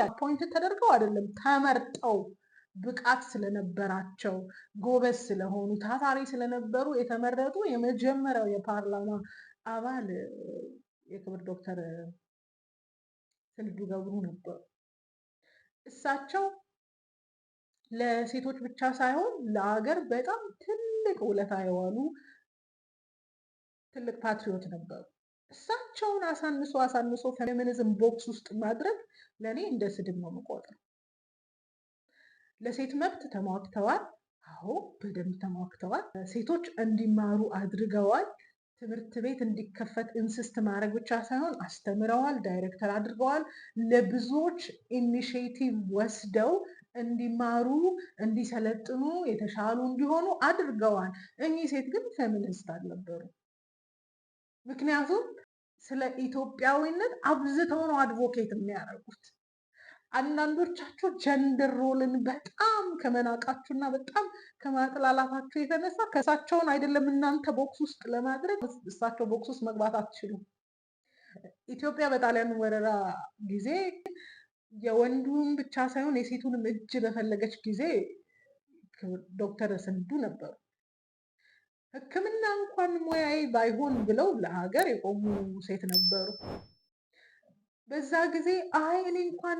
Speaker 1: ተደርገው አይደለም፣ ተመርጠው ብቃት ስለነበራቸው፣ ጎበዝ ስለሆኑ፣ ታታሪ ስለነበሩ የተመረጡ የመጀመሪያው የፓርላማ አባል የክብር ዶክተር ስንዱ ገብሩ ነበሩ። እሳቸው ለሴቶች ብቻ ሳይሆን ለሀገር በጣም ትልቅ ውለታ የዋሉ ትልቅ patriot ነበሩ። እሳቸውን አሳንሶ አሳንሶ feminism box ውስጥ ማድረግ ለእኔ እንደ ስድብ ነው የምቆጥረው። ለሴት መብት ተሟግተዋል። አዎ፣ በደንብ ተሟግተዋል። ሴቶች እንዲማሩ አድርገዋል። ትምህርት ቤት እንዲከፈት insist ማድረግ ብቻ ሳይሆን አስተምረዋል፣ ዳይሬክተር አድርገዋል። ለብዙዎች initiative ወስደው እንዲማሩ፣ እንዲሰለጥኑ፣ የተሻሉ እንዲሆኑ አድርገዋል። እኚህ ሴት ግን ፌሚኒስት አልነበሩ። ምክንያቱም ስለ ኢትዮጵያዊነት አብዝተው ነው advocate የሚያደርጉት። አንዳንዶቻችሁ gender role ን በጣም ከመናቃችሁና በጣም ከማጥላላታችሁ የተነሳ ከእሳቸውን አይደለም እናንተ box ውስጥ ለማድረግ እሳቸው box ውስጥ መግባት አትችሉም። ኢትዮጵያ በጣሊያን ወረራ ጊዜ የወንዱን ብቻ ሳይሆን የሴቱንም እጅ በፈለገች ጊዜ ዶክተር ስንዱ ነበሩ። ሕክምና እንኳን ሙያዬ ባይሆን ብለው ለሀገር የቆሙ ሴት ነበሩ። በዛ ጊዜ አይ እኔ እንኳን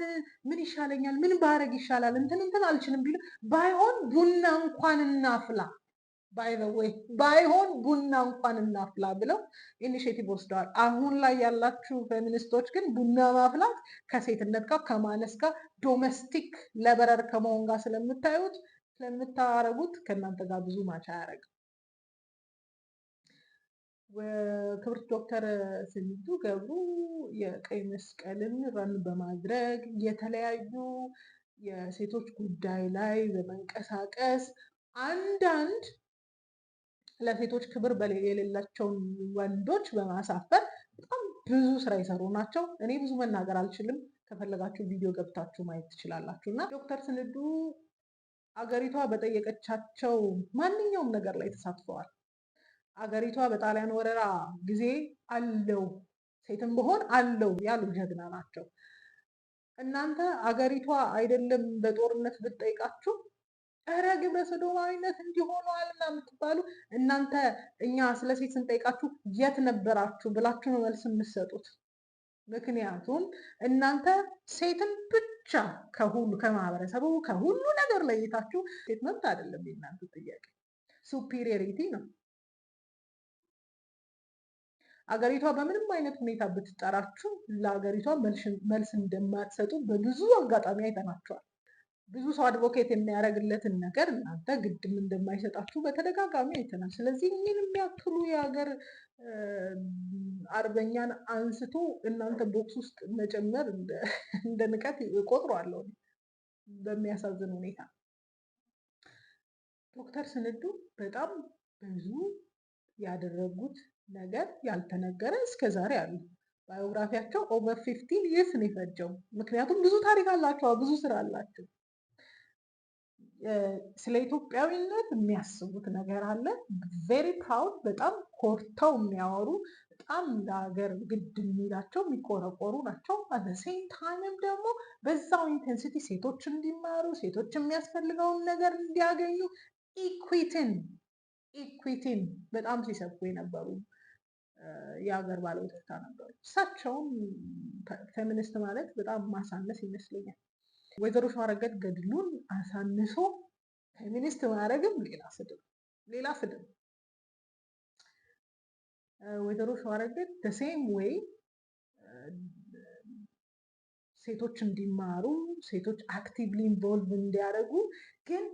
Speaker 1: ምን ይሻለኛል፣ ምን ባረግ ይሻላል፣ እንትን እንትን አልችልም ቢሉ ባይሆን ቡና እንኳን እናፍላ፣ by the way ባይሆን ቡና እንኳን እናፍላ ብለው initiative ወስደዋል። አሁን ላይ ያላችሁ ፌሚኒስቶች ግን ቡና ማፍላት ከሴትነት ጋር፣ ከማነስ ጋር፣ domestic laborer ከመሆን ጋር ስለምታዩት፣ ስለምታረጉት ከእናንተ ጋር ብዙ match አያደርግም። ክብርት ዶክተር ስንዱ ገብሩ የቀይ መስቀልን run በማድረግ፣ የተለያዩ የሴቶች ጉዳይ ላይ በመንቀሳቀስ፣ አንዳንድ ለሴቶች ክብር የሌላቸውን ወንዶች በማሳፈር በጣም ብዙ ስራ የሰሩ ናቸው። እኔ ብዙ መናገር አልችልም። ከፈለጋችሁ ቪዲዮ ገብታችሁ ማየት ትችላላችሁ። እና ዶክተር ስንዱ አገሪቷ በጠየቀቻቸው ማንኛውም ነገር ላይ ተሳትፈዋል። አገሪቷ በጣሊያን ወረራ ጊዜ አለው፣ ሴትም ብሆን አለው ያሉ ጀግና ናቸው። እናንተ አገሪቷ አይደለም በጦርነት ብትጠይቃችሁ እረ ግብረ ሰዶማዊነት እንዲሆኗል እና የምትባሉ እናንተ እኛ ስለ ሴት ስንጠይቃችሁ የት ነበራችሁ ብላችሁ ነው መልስ የምትሰጡት። ምክንያቱም እናንተ ሴትን ብቻ ከሁሉ፣ ከማህበረሰቡ፣ ከሁሉ ነገር ለይታችሁ ሴት መብት አይደለም የእናንተ ጥያቄ፣ superiority ነው። አገሪቷ በምንም አይነት ሁኔታ ብትጠራችሁ ለሀገሪቷ መልስ እንደማትሰጡ በብዙ አጋጣሚ አይተናቸዋል። ብዙ ሰው advocate የሚያደርግለትን ነገር እናንተ ግድም እንደማይሰጣችሁ በተደጋጋሚ አይተናል። ስለዚህ እኚህን የሚያክሉ የሀገር አርበኛን አንስቶ እናንተ box ውስጥ መጨመር እንደ ንቀት እቆጥረዋለሁ። በሚያሳዝን ሁኔታ ዶክተር ስንዱ በጣም ብዙ ያደረጉት ነገር ያልተነገረ እስከ ዛሬ አሉ። Biography ያቸው over 15 years ነው የፈጀው። ምክንያቱም ብዙ ታሪክ አላቸው፣ ብዙ ስራ አላቸው። ስለ ኢትዮጵያዊነት የሚያስቡት ነገር አለ። Very proud፣ በጣም ኮርተው የሚያወሩ፣ በጣም ለሀገር ግድ የሚላቸው፣ የሚቆረቆሩ ናቸው። At the same time ም ደግሞ በዛው intensity ሴቶች እንዲማሩ፣ ሴቶች የሚያስፈልገውን ነገር እንዲያገኙ፣ equity ን በጣም ሲሰብኩ የነበሩ የሀገር ባለውለታ ነበሩ። እሳቸውም ፌሚኒስት ማለት በጣም ማሳነስ ይመስለኛል። ወይዘሮ ሸዋረገድ ገድሉን አሳንሶ ፌሚኒስት ማድረግም ሌላ ስድብ፣ ሌላ ስድብ። ወይዘሮ ሸዋረገድ same way ሴቶች እንዲማሩ፣ ሴቶች actively involve እንዲያደርጉ፣ ግን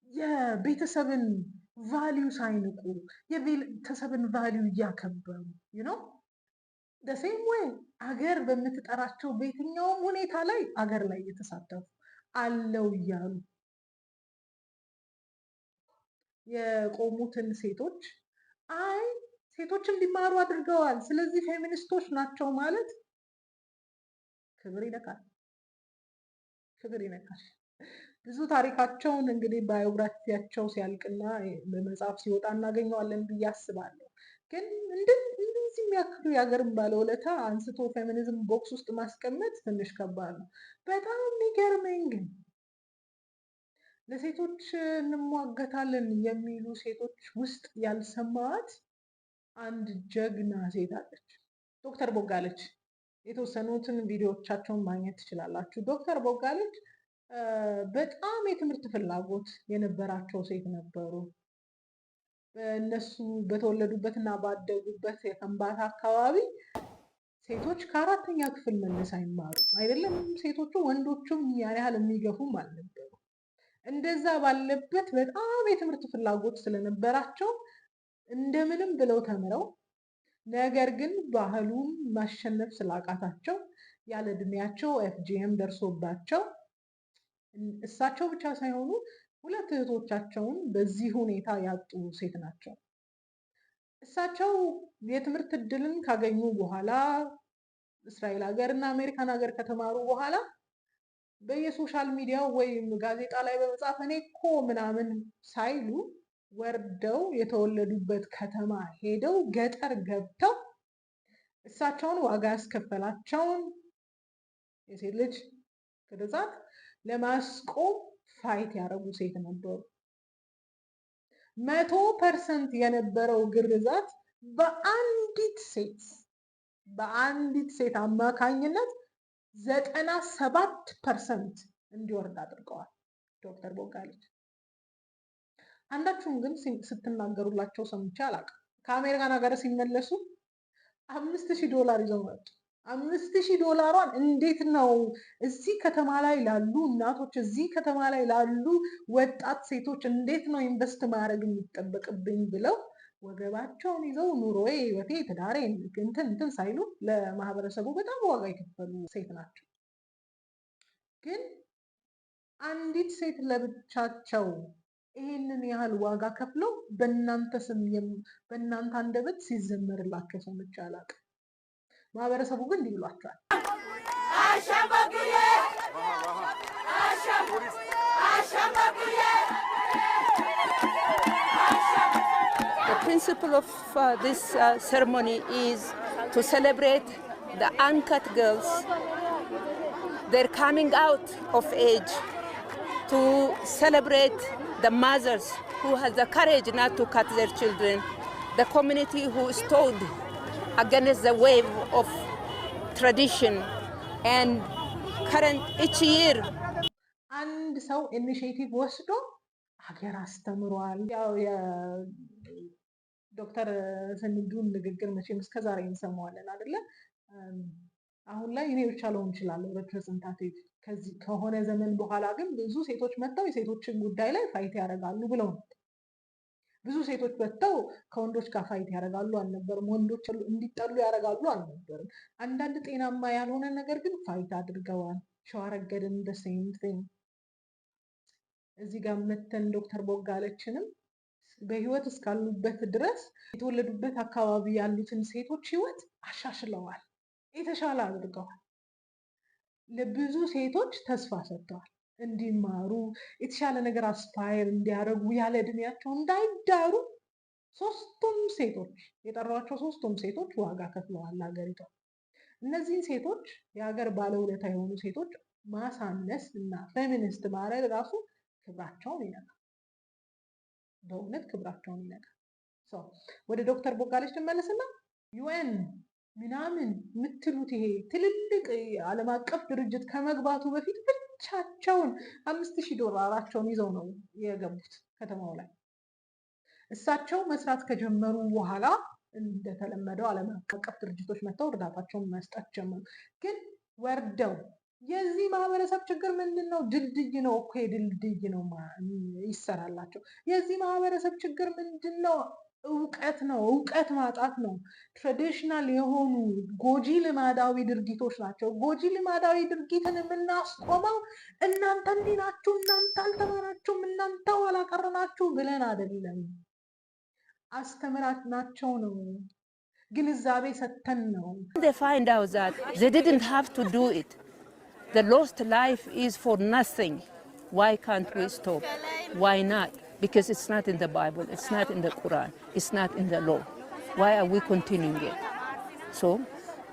Speaker 1: የቤተሰብን value ሳይንቁ፣ የቤተሰብን value እያከበሩ ነው። Same way አገር በምትጠራቸው በየትኛውም ሁኔታ ላይ አገር ላይ እየተሳተፉ አለው እያሉ የቆሙትን ሴቶች ሴቶች እንዲማሩ አድርገዋል። ስለዚህ ፌሚኒስቶች ናቸው ማለት ክብር ይነካል፣ ክብር ይነካል። ብዙ ታሪካቸውን እንግዲህ biography ያቸው ሲያልቅና በመጽሐፍ ሲወጣ እናገኘዋለን ብዬ አስባለሁ። ግን እንደዚህ የሚያክሉ የሀገርን ባለውለታ አንስቶ feminism box ውስጥ ማስቀመጥ ትንሽ ከባድ ነው። በጣም የሚገርመኝ ግን ለሴቶች እንሟገታለን የሚሉ ሴቶች ውስጥ ያልሰማዋት አንድ ጀግና ሴት አለች። ዶክተር ቦጋለች። የተወሰኑትን ቪዲዮዎቻቸውን ማግኘት ትችላላችሁ። ዶክተር ቦጋለች በጣም የትምህርት ፍላጎት የነበራቸው ሴት ነበሩ። በእነሱ በተወለዱበት እና ባደጉበት የከምባታ አካባቢ ሴቶች ከአራተኛ ክፍል መለስ አይማሩም። አይደለም ሴቶቹ፣ ወንዶቹም ያን ያህል የሚገፉም አልነበሩ። እንደዛ ባለበት በጣም የትምህርት ፍላጎት ስለነበራቸው እንደምንም ብለው ተምረው፣ ነገር ግን ባህሉን ማሸነፍ ስላቃታቸው ያለ እድሜያቸው FGM ደርሶባቸው፣ እሳቸው ብቻ ሳይሆኑ ሁለት እህቶቻቸውን በዚህ ሁኔታ ያጡ ሴት ናቸው። እሳቸው የትምህርት እድልን ካገኙ በኋላ፣ እስራኤል ሀገር እና አሜሪካን ሀገር ከተማሩ በኋላ፣ በየ social media ው ወይም ጋዜጣ ላይ በመጻፍ እኔ እኮ ምናምን ሳይሉ፣ ወርደው የተወለዱበት ከተማ ሄደው ገጠር ገብተው እሳቸውን ዋጋ ያስከፈላቸውን የሴት ልጅ ግርዛት ለማስቆም fight ያደረጉ ሴት ነበሩ። 100% የነበረው ግርዛት በአንዲት ሴት አማካኝነት 97% እንዲወርድ አድርገዋል ዶክተር ቦጋለች። አንዳችሁም ግን ስትናገሩላቸው ሰምቼ አላውቅም። ከአሜሪካን ሀገር ሲመለሱ 5,000 ዶላር ይዘው መጡ። 5,000 ዶላሯን እንዴት ነው እዚህ ከተማ ላይ ላሉ እናቶች፣ እዚህ ከተማ ላይ ላሉ ወጣት ሴቶች እንዴት ነው invest ማድረግ የሚጠበቅብኝ ብለው ወገባቸውን ይዘው ኑሮዬ፣ ህይወቴ፣ ትዳሬ እንትን እንትን ሳይሉ ለማህበረሰቡ በጣም ዋጋ የከፈሉ ሴት ናቸው። ግን አንዲት ሴት ለብቻቸው ይሄንን ያህል ዋጋ ከፍለው በእናንተ ስም፣ በእናንተ አንደበት ሲዘመርላቸው ሰምቼ አላውቅም። ማህበረሰቡ ግን እንዲህ ብሏቸዋል።
Speaker 2: The principle of this ceremony is to celebrate the uncut girls, their coming out of age, to celebrate the mothers who has the courage not to cut their children, the community who stood against the wave of tradition and current each year.
Speaker 1: አንድ ሰው initiative ወስዶ ሀገር አስተምሯል። ያው የዶክተር ስንዱን ንግግር መቼም እስከዛሬ እንሰማዋለን አይደለ? አሁን ላይ እኔ ብቻ ልሆን እችላለሁ representative። ከዚህ ከሆነ ዘመን በኋላ ግን ብዙ ሴቶች መጥተው የሴቶችን ጉዳይ ላይ fight ያደርጋሉ ብለው ነው። ብዙ ሴቶች መጥተው ከወንዶች ጋር fight ያደርጋሉ አልነበርም። ወንዶች እንዲጠሉ ያደርጋሉ አልነበርም። አንዳንድ ጤናማ ያልሆነ ነገር ግን fight አድርገዋል። ሸዋረገድን the same thing። እዚህ ጋር መተን ዶክተር ቦጋለችንም በህይወት እስካሉበት ድረስ የተወለዱበት አካባቢ ያሉትን ሴቶች ህይወት አሻሽለዋል፣ የተሻለ አድርገዋል። ለብዙ ሴቶች ተስፋ ሰጥተዋል። እንዲማሩ፣ የተሻለ ነገር aspire እንዲያደርጉ፣ ያለ እድሜያቸው እንዳይዳሩ። ሶስቱም ሴቶች የጠሯቸው ሶስቱም ሴቶች ዋጋ ከፍለዋል ለሀገሪቷ። እነዚህን ሴቶች፣ የሀገር ባለውለታ የሆኑ ሴቶች ማሳነስ እና ፌሚኒስት ማድረግ ራሱ ክብራቸውን ይነካል። በእውነት ክብራቸውን ይነካል። ወደ ዶክተር ቦጋለች ልመለስና UN ምናምን የምትሉት ይሄ ትልልቅ ዓለም አቀፍ ድርጅት ከመግባቱ በፊት ብቻቸውን 5,000 ዶላራቸውን ይዘው ነው የገቡት ከተማው ላይ። እሳቸው መስራት ከጀመሩ በኋላ እንደተለመደው ዓለም አቀፍ ድርጅቶች መጥተው እርዳታቸውን መስጠት ጀመሩ። ግን ወርደው የዚህ ማህበረሰብ ችግር ምንድን ነው? ድልድይ ነው እኮ፣ ድልድይ ነው ይሰራላቸው። የዚህ ማህበረሰብ ችግር ምንድን ነው? እውቀት ነው። እውቀት ማጣት ነው። Traditional የሆኑ ጎጂ ልማዳዊ ድርጊቶች ናቸው። ጎጂ ልማዳዊ ድርጊትን የምናስቆመው እናንተ እንዲህ ናችሁ፣ እናንተ አልተማራችሁም፣ እናንተ ኋላ ቀር ናችሁ ብለን አይደለም። አስተምራናቸው ነው፣ ግንዛቤ ሰጥተን ነው።
Speaker 2: They find out that they didn't have to do it. The lost life is for nothing. Why can't we stop? Why not? Because it's not in the Bible, it's not in the Quran, it's not in the law. Why are we continuing it? So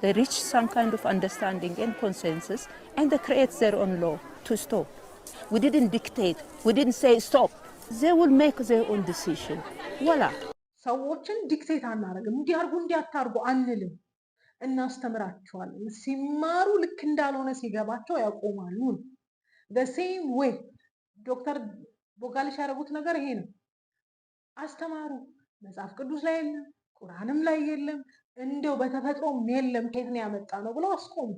Speaker 2: they reach some kind of understanding and consensus, and they create their own law to stop. We didn't dictate, we didn't say stop. They will make their own decision. Voila.
Speaker 1: ሰዎችን dictate አናደርግም። እንዲህ አርጉ እንዲህ አታርጉ አንልም። እናስተምራቸዋለን። ሲማሩ ልክ እንዳልሆነ ሲገባቸው ያቆማሉ። Same way ዶክተር ቦጋለች ያደረጉት ነገር ይሄ ነው። አስተማሩ። መጽሐፍ ቅዱስ ላይ የለም፣ ቁርአንም ላይ የለም፣ እንደው በተፈጥሮም የለም። ከየት ነው ያመጣ ነው ብለው አስቆሙ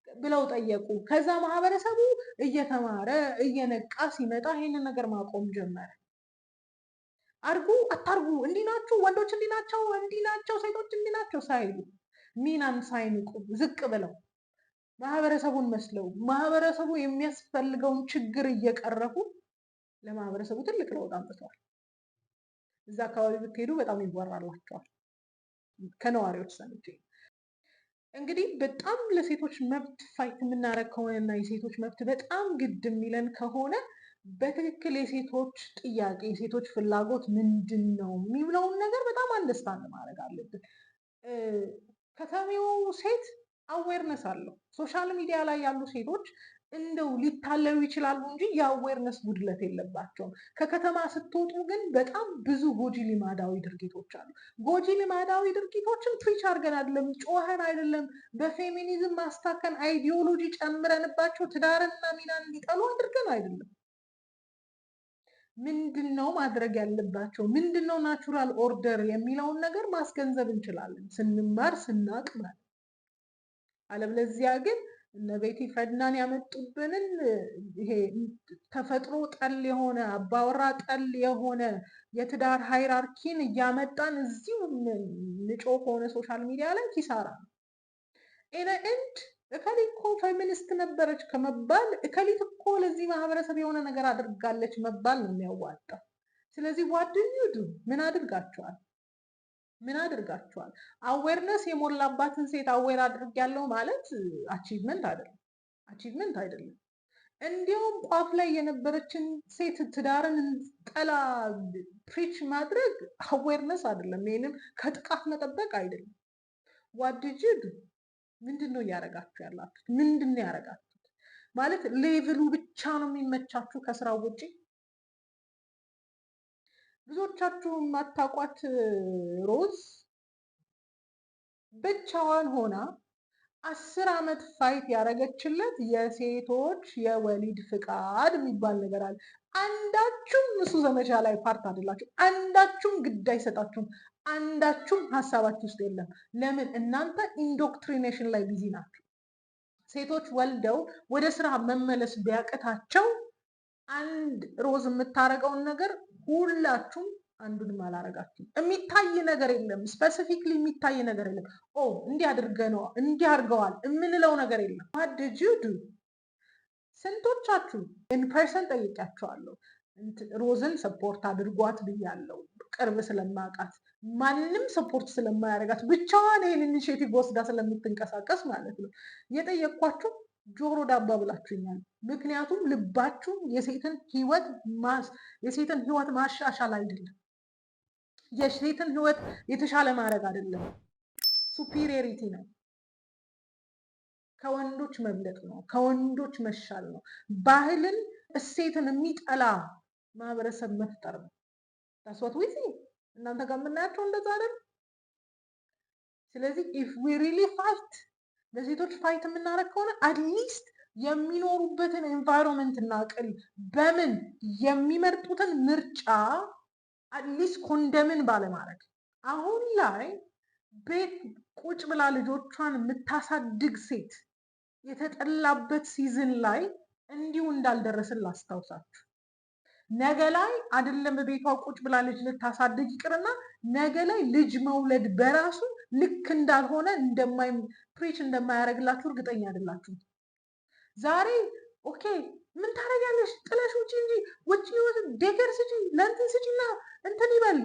Speaker 1: ብለው ጠየቁ። ከዛ ማህበረሰቡ እየተማረ እየነቃ ሲመጣ ይሄንን ነገር ማቆም ጀመረ። አርጉ አታርጉ፣ እንዲህ ናችሁ ወንዶች፣ እንዲህ ናቸው፣ እንዲህ ናቸው ሴቶች፣ እንዲህ ናቸው ሳይሉ፣ ሚናን ሳይንቁ፣ ዝቅ ብለው ማህበረሰቡን መስለው ማህበረሰቡ የሚያስፈልገውን ችግር እየቀረፉ ለማህበረሰቡ ትልቅ ለውጥ አምጥተዋል። እዛ አካባቢ ብትሄዱ በጣም ይወራላቸዋል። ከነዋሪዎች ሰምቼ። እንግዲህ በጣም ለሴቶች መብት fight የምናደርግ ከሆነ እና የሴቶች መብት በጣም ግድ የሚለን ከሆነ በትክክል የሴቶች ጥያቄ፣ የሴቶች ፍላጎት ምንድን ነው የሚለውን ነገር በጣም understand ማድረግ አለብን። ከተሜው ሴት awareness አለው። Social media ላይ ያሉ ሴቶች እንደው ሊታለሉ ይችላሉ እንጂ የ awareness ጉድለት የለባቸውም። ከከተማ ስትወጡ ግን በጣም ብዙ ጎጂ ልማዳዊ ድርጊቶች አሉ። ጎጂ ልማዳዊ ድርጊቶችን preach አድርገን አይደለም፣ ጮኸን አይደለም፣ በፌሚኒዝም ማስታከን ideology ጨምረንባቸው ትዳርና ሚናን እንዲጠሉ አድርገን አይደለም። ምንድን ነው ማድረግ ያለባቸው፣ ምንድን ነው natural order የሚለውን ነገር ማስገንዘብ እንችላለን፣ ስንማር ስናቅ ማለት። አለበለዚያ ግን እነ ቤቲ ፍሬድናን ያመጡብንን ይሄ ተፈጥሮ ጠል የሆነ፣ አባወራ ጠል የሆነ የትዳር hierarchy ን እያመጣን እዚሁ ንጮህ ከሆነ social media ላይ ኪሳራ ነው። In the end እከሊት እኮ ፌሚኒስት ነበረች ከመባል እከሊት እኮ ለዚህ ማህበረሰብ የሆነ ነገር አድርጋለች መባል ነው የሚያዋጣው። ስለዚህ what do you do? ምን አድርጋችኋል? ምን አድርጋችኋል? Awareness የሞላባትን ሴት aware አድርጌያለሁ ማለት achievement አይደለም፣ achievement አይደለም። እንዲያውም ቋፍ ላይ የነበረችን ሴት ትዳርን ጠላ preach ማድረግ awareness አይደለም። ይህንም ከጥቃት መጠበቅ አይደለም። What did you do? ምንድን ነው እያደረጋችሁ ያላችሁት? ምንድን ነው ያደረጋችሁት? ማለት level ኡ ብቻ ነው የሚመቻችሁ ከስራው ውጭ? ብዙዎቻችሁ የማታውቋት ሮዝ ብቻዋን ሆና 10 ዓመት fight ያደረገችለት የሴቶች የወሊድ ፍቃድ የሚባል ነገር አለ። አንዳችሁም እሱ ዘመቻ ላይ part አይደላችሁ። አንዳችሁም ግድ አይሰጣችሁም። አንዳችሁም ሀሳባችሁ ውስጥ የለም። ለምን? እናንተ indoctrination ላይ busy ናችሁ። ሴቶች ወልደው ወደ ስራ መመለስ ቢያቅታቸው አንድ ሮዝ የምታደርገውን ነገር ሁላችሁም አንዱንም አላረጋችሁም። የሚታይ ነገር የለም። Specifically የሚታይ ነገር የለም። ኦ እንዲህ አድርገነው እንዲህ አድርገዋል የምንለው ነገር የለም። What did you do? ስንቶቻችሁ in person ጠይቂያቸዋለሁ። ሮዝን support አድርጓት ብያለሁ። ቅርብ ስለማውቃት፣ ማንም support ስለማያደርጋት፣ ብቻዋን ይህን initiative ወስዳ ስለምትንቀሳቀስ ማለት ነው። የጠየቅኳችሁ ጆሮ ዳባ ብላችሁኛል። ምክንያቱም ልባችሁ የሴትን ህይወት ማሻሻል አይደለም፣ የሴትን ህይወት የተሻለ ማድረግ አይደለም፣ superiority ነው። ከወንዶች መብለጥ ነው። ከወንዶች መሻል ነው። ባህልን እሴትን የሚጠላ ማህበረሰብ መፍጠር ነው። That's what we see። እናንተ ጋር የምናያቸው እንደዛ አይደል? ስለዚህ if we really fight፣ ለሴቶች fight የምናደርግ ከሆነ at least የሚኖሩበትን environment እና ቅል በምን የሚመርጡትን ምርጫ at least condemn ባለማድረግ፣ አሁን ላይ ቤት ቁጭ ብላ ልጆቿን የምታሳድግ ሴት የተጠላበት season ላይ እንዲሁ እንዳልደረስን ላስታውሳችሁ። ነገ ላይ አይደለም ቤቷ ቁጭ ብላ ልጅ ልታሳድግ ይቅርና ነገ ላይ ልጅ መውለድ በራሱ ልክ እንዳልሆነ እንደማይ preach እንደማያደርግላችሁ እርግጠኛ አይደላችሁም። ዛሬ okay ምን ታደርጊያለሽ? ጥለሽ ውጪ እንጂ ውጪ Daycare ስጪ፣ ለእንትን ስጪና እንትን ይበል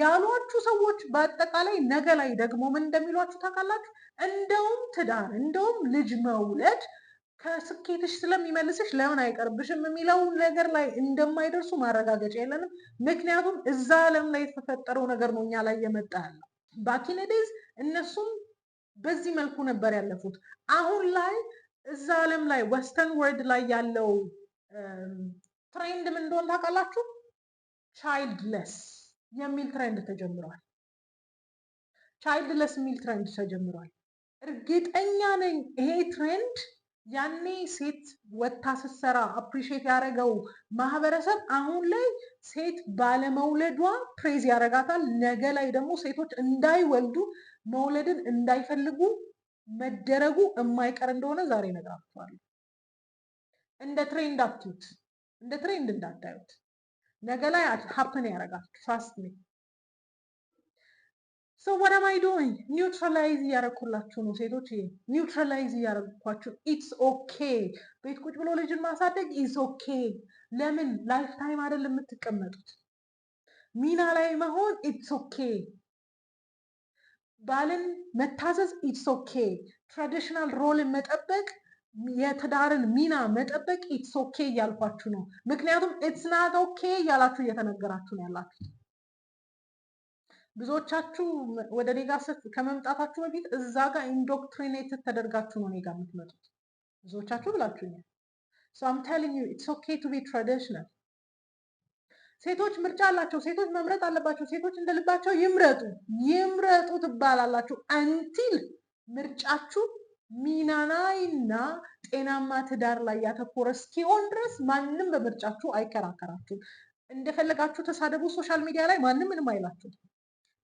Speaker 1: ያሏችሁ ሰዎች በአጠቃላይ ነገ ላይ ደግሞ ምን እንደሚሏችሁ ታውቃላችሁ? እንደውም ትዳር፣ እንደውም ልጅ መውለድ ከስኬትሽ ስለሚመልስሽ ለምን አይቀርብሽም የሚለው ነገር ላይ እንደማይደርሱ ማረጋገጫ የለንም። ምክንያቱም እዛ ዓለም ላይ የተፈጠረው ነገር ነው እኛ ላይ የመጣ ያለው። Back in the days እነሱም በዚህ መልኩ ነበር ያለፉት። አሁን ላይ እዛ ዓለም ላይ፣ western world ላይ ያለው trend ምን እንደሆነ ታውቃላችሁ? Childless የሚል trend ተጀምሯል። Childless የሚል trend ተጀምሯል። እርግጠኛ ነኝ ይሄ trend ያኔ ሴት ወጥታ ስትሰራ appreciate ያደረገው ማህበረሰብ አሁን ላይ ሴት ባለመውለዷ praise ያደርጋታል። ነገ ላይ ደግሞ ሴቶች እንዳይወልዱ፣ መውለድን እንዳይፈልጉ መደረጉ የማይቀር እንደሆነ ዛሬ እነግራችኋለሁ። እንደ trend አትዩት፣ እንደ trend እንዳታዩት። ነገ ላይ happen ያደርጋል። Trust me. So what am I doing? Neutralize እያደረኩላችሁ ነው ሴቶች፣ neutralize እያደረኳችሁ። It's okay፣ ቤት ቁጭ ብሎ ልጅን ማሳደግ is okay። ለምን lifetime አይደለም የምትቀመጡት? ሚና ላይ መሆን it's okay። ባልን መታዘዝ it's okay። Traditional role ን መጠበቅ፣ የትዳርን ሚና መጠበቅ it's okay እያልኳችሁ ነው። ምክንያቱም it's not okay እያላችሁ እየተነገራችሁ ነው ያላችሁት። ብዙዎቻችሁ ወደ እኔ ጋር ከመምጣታችሁ በፊት እዛ ጋር indoctrinated ተደርጋችሁ ነው እኔ ጋር የምትመጡት። ብዙዎቻችሁ ብላችሁኛል። So I'm telling you, it's okay to be traditional። ሴቶች ምርጫ አላቸው። ሴቶች መምረጥ አለባቸው። ሴቶች እንደ ልባቸው ይምረጡ ይምረጡ ትባላላችሁ። Until ምርጫችሁ ሚናናይና ጤናማ ትዳር ላይ ያተኮረ እስኪሆን ድረስ ማንም በምርጫችሁ አይከራከራችሁም። እንደፈለጋችሁ ተሳደቡ፣ social media ላይ ማንም ምንም አይላችሁም።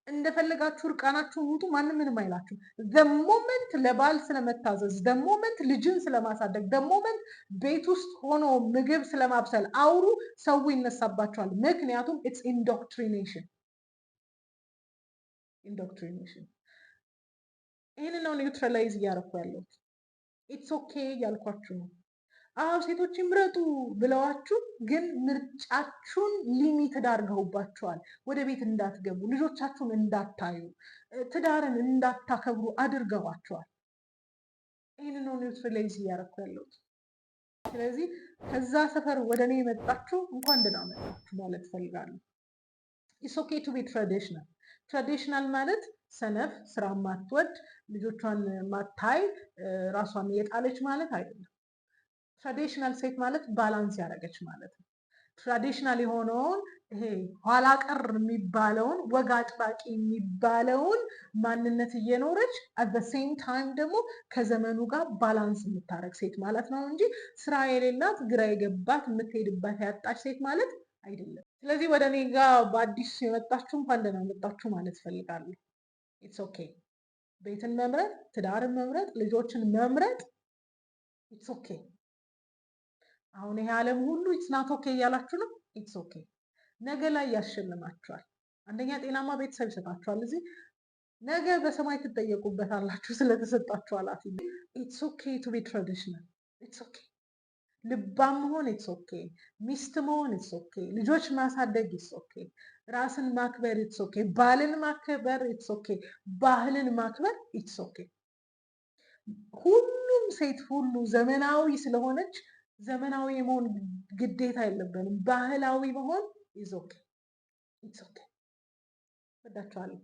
Speaker 1: እንደፈለጋችሁ እርቃናችሁን ውጡ፣ ማንም ምንም አይላችሁም። The moment ለባል ስለመታዘዝ፣ the moment ልጅን ስለማሳደግ፣ the moment ቤት ውስጥ ሆኖ ምግብ ስለማብሰል አውሩ፣ ሰው ይነሳባቸዋል። ምክንያቱም it's indoctrination, indoctrination። ይህንን ነው neutralize እያደረኩ ያለሁት። It's okay እያልኳችሁ ነው። አዎ፣ ሴቶች ይምረጡ ብለዋችሁ ግን ምርጫችሁን limited አድርገውባችኋል። ወደ ቤት እንዳትገቡ፣ ልጆቻችሁን እንዳታዩ፣ ትዳርን እንዳታከብሩ አድርገዋችኋል። ይህንን ነው neutralize እያደረኩ ያለሁት። ስለዚህ ከዛ ሰፈር ወደ እኔ የመጣችሁ እንኳን ደህና መጣችሁ ማለት እፈልጋለሁ። It's okay to be traditional። Traditional ማለት ሰነፍ፣ ስራ ማትወድ፣ ልጆቿን ማታይ፣ ራሷን የጣለች ማለት አይደለም። Traditional ሴት ማለት balance ያደረገች ማለት ነው። Traditional የሆነውን፣ ይሄ ኋላ ቀር የሚባለውን፣ ወግ አጥባቂ የሚባለውን ማንነት እየኖረች at the same time ደግሞ ከዘመኑ ጋር balance የምታደርግ ሴት ማለት ነው እንጂ ስራ የሌላት፣ ግራ የገባት፣ የምትሄድባት ያጣች ሴት ማለት አይደለም። ስለዚህ ወደ እኔ ጋር በአዲስ የመጣችሁ እንኳን ደህና መጣችሁ ማለት እፈልጋለሁ። It's okay ቤትን መምረጥ፣ ትዳርን መምረጥ፣ ልጆችን መምረጥ it's okay። አሁን ይሄ ዓለም ሁሉ it's not okay እያላችሁ ነው። It's okay። ነገ ላይ ያሸልማችኋል። አንደኛ ጤናማ ቤተሰብ ይሰጣችኋል። እዚህ ነገ በሰማይ ትጠየቁበታላችሁ ስለተሰጣችሁ ኃላፊነት። It's okay to be traditional። It's okay። ልባም መሆን it's okay። ሚስት መሆን it's okay። ልጆች ማሳደግ it's okay። ራስን ማክበር it's okay። ባልን ማክበር it's okay። ባህልን ማክበር it's okay። ሁሉም ሴት ሁሉ ዘመናዊ ስለሆነች ዘመናዊ የመሆን ግዴታ የለብንም። ባህላዊ መሆን is okay። It's okay። ወዳችኋለሁ።